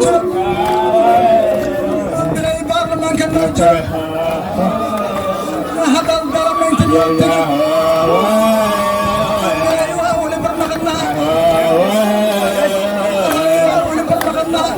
Joog, bilay baarlamaanka noo joog. Haddaad baarlamaanka noo tegin, waa weli barnaqadnaa, waa weli barnaqadnaa.